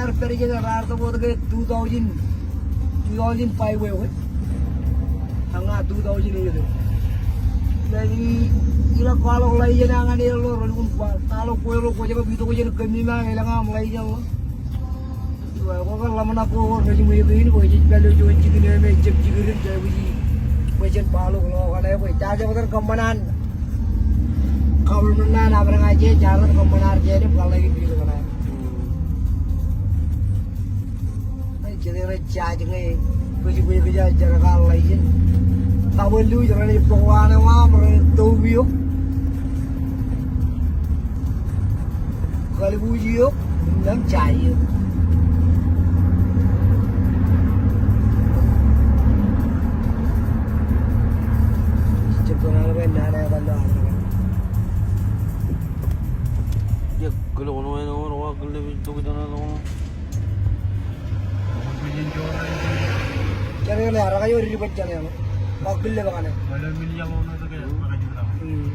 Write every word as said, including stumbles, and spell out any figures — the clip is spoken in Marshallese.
Pād jān raar tōprak ke two thousand, two thousand five eo ke? Ak ña two thousand eight eo. Ij, ij ḷak kwaḷọk license ñan eḷḷọk, rej lukkuun kwaḷọk, kwaḷọk kwe ḷọk, kwōj kab itok jān kōmmi ma elōñ aṃ license ḷọk. Eo, kwō kar ḷōmṇak ko rej jiṃwe kein, kwōj pād ilo juon jikin eo me ejjab jikin, jej bwij, kwōj jen kwaḷọk ḷọk kaṇe, kwōj ta jab iten kōṃṃan an. Kab ṃōṇōṇō an abdōñ aje, jaar iten kōṃṃan an, jej jen kwaḷọk in bill kaṇe. Ej jete rej jaaj ñe kōj bwe kōj jar kar license. Kabwilluuj renaaj bōk wānō eo aṃ, renaaj tobi eok. Kalbuuj eok, im jaaj eok. Jab pen aḷ ke naan eo etal ilo aḷ ke. Ej kile koṇ eo ṇe, ro wa kile pij tok ijeṇe tok ṇe. Jen kile, arro eo ri baj jen kile. Wa kile bwe kaṇe. Hmm.